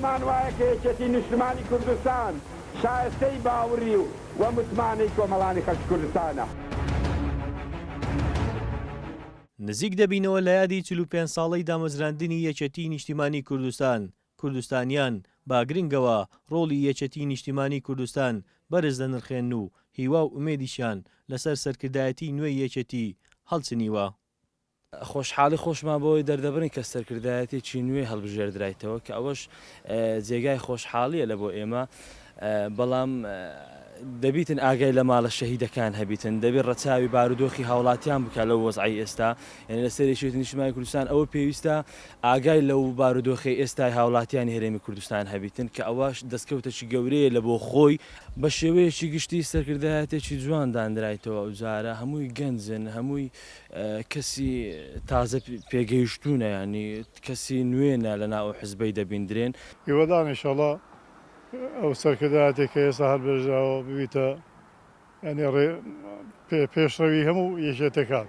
پێمان وایە کە یەکێتی نیشتمانی کوردستان شایەستەی باوڕی و متمانەی کۆمەڵانی خەڵکی کوردستانە. نزیک دەبینەوە لە یادی 45 ساڵەی دامەزراندنی یەکێتیی نیشتیمانیی کوردستان، کوردستانیان بە گرنگەوە ڕۆڵی یەکێتیی نیشتیمانیی کوردستان بەرز دەنرخێنن و هیوا و ئومێدیشیان لەسەر سەرکردایەتیی نوێی یەکێتی هەڵچنیوە. خۆشحاڵی خۆشمان بەوەی دەردەبڕین کە سەرکردایەتێکی نوێ هەڵبژێردرایتەوە کە ئەوەش جێگای خۆشحاڵیە لە بۆ ئێمە بەڵام دەبیتن ئاگای لە ماڵە شەهیدەکان هەبیتن دەبێت ڕەچاوی بارودۆخی هاوڵاتیان بکات لەو وەزعەی ئێستا یعنی لەسەر یەکێتی نیشتمانی کوردستان ئەوە پێویستە ئاگای لەو بارودۆخەی ئێستای هاوڵاتیانی هەرێمی کوردستان هەبیتن کە ئەوەش دەستکەوتەکی گەورەیە لە بۆ خۆی. بە شێوەیەکی گشتی سەرکردایەتێکی جوان داندرایتەوە ئەوجارە هەمووی گەنجن هەمووی کەسی تازە پێگەیشتوونە یانی کەسی نوێنە لە ناو ئەو حزبەی دەبیندرێن. هیوادارم ئیشەڵا ئەو سەرکردایەتێک کە ئێستا هەڵبێژراوە ببیتە یانی ڕێ پێشڕەوی هەموو یەکێتەکان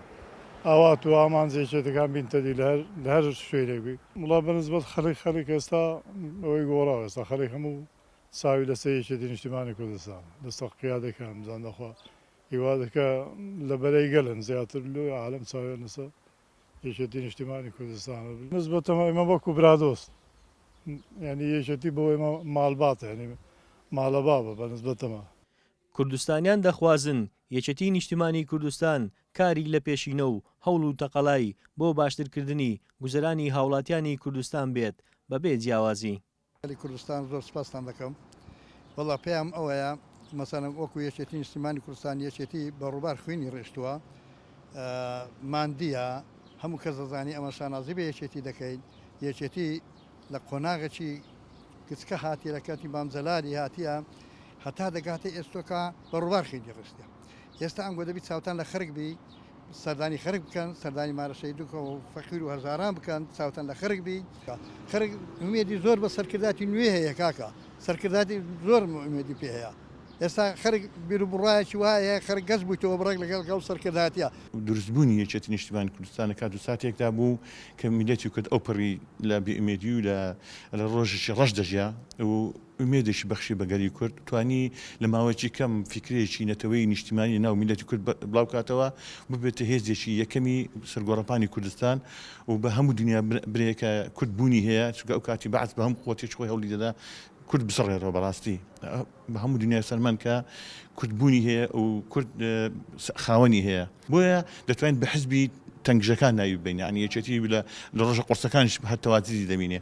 ئاوات و ئامانجی یەکێتەکان بینتە دی لە هەر لە هەر شوێنێک بی. وەڵا بە نسبەت خەڵک خەڵک ئێستا ئەوەی گۆڕاوە ئێستا خەڵک هەموو چاوی لەسەر یەکێتی نیشتیمانی کوردستانە لەسەر قیادەکان بزان دەخوا هیوا دەکا لە بەرەی گەلن زیاتر لۆی عالەم چاویان لەسەر یەکێتی نیشتیمانی کوردستانە نسبەتەمە ئێمە وەکو برادۆست یعنی یەکێتی بۆ ئێمە ماڵباتە یعنی ماڵە بابە بە نسبەتەمە. کوردستانیان دەخوازن یەکێتیی نیشتیمانیی کوردستان کاری لە پێشینە و هەوڵ و تەقەلای بۆ باشترکردنی گوزەرانی هاوڵاتیانی کوردستان بێت بەبێ جیاوازی. گەلی کوردستان زۆر سپاستان دەکەم وەڵا پەیام ئەوەیە مەسەلەن وەکو یەکێتی نیشتیمانی کوردستان یەکێتی بە ڕووبار خوینی ڕێشتووە ماندیە هەموو کەس دەزانی ئەمە شانازی بە یەکێتی دەکەین یەکێتی لە قۆناغێکی گچکە هاتیە لە کاتی مام جەلالی هاتیە هەتا دەگاتە ئێستۆکە بە ڕووبار خوینی ڕشتە ئێستا ئەنگۆ دەبی چاوتان لە خەرک بی سەردانی خەرک بکەن سەردانی مارە شەهیدوکە و فەقیر و هەژاران بکەن چاوتان لە خەرک بی خەرک ئومێدی زۆر بە سەرکرداتی نوێ هەیە کاکە سەرکرداتی زۆر ئومێدی پێ هەیە ئێستا خەرک بیر و بڕایەکی وایە خەرک گەز بوویتەوە بڕێک لەگەڵ گەڵ سەرکرداتیە. دروستبوونی یەکێتی نیشتیمانی کوردستان لە کات و ساتێکدا بوو کە میللەتی کورد ئەوپەڕی لە بێئومێدی و لە ڕۆژێکی ڕەش دەژیا و ئومێدێکی بەخشی بە گەلی کورد، توانی لە ماوەیەکی کەم فیکرەیەکی نەتەوەیی نیشتیمانی لە ناو میللەتی کورد بڵاو کاتەوە، ببێتە هێزێکی یەکەمی سەرگۆڕەپانی کوردستان و بە هەموو دنیا برێ کە کورد بوونی هەیە، چونکە ئەو کاتی بەعس بە هەموو قوەتێکی خۆی هەوڵی دەدا کورد بسڕێتەوە، بەڕاستی بە هەموو دنیا سەلماند کە کورد بوونی هەیە و کورد خاوەنی هەیە، بۆیە دەتوانین بە حزبی تەنگژەکان ناوی ببەین، یانی یەکێتی لە ڕۆژە قورسەکانیش هەر تەواجدی دەبینێ.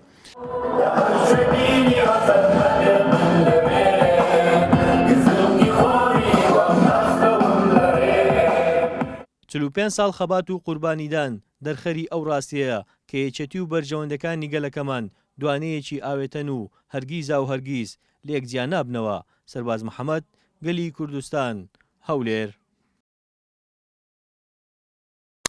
45 ساڵ خەبات و قوربانیدان دەرخەری ئەو ڕاستیەیە کە یەکێتی و بەرژەوەندەکانی گەلەکەمان دوانەیەکی ئاوێتەن و هەرگیزاو هەرگیز لێک جیا نابنەوە. سەرباز محەمەد، گەلی کوردستان، هەولێر.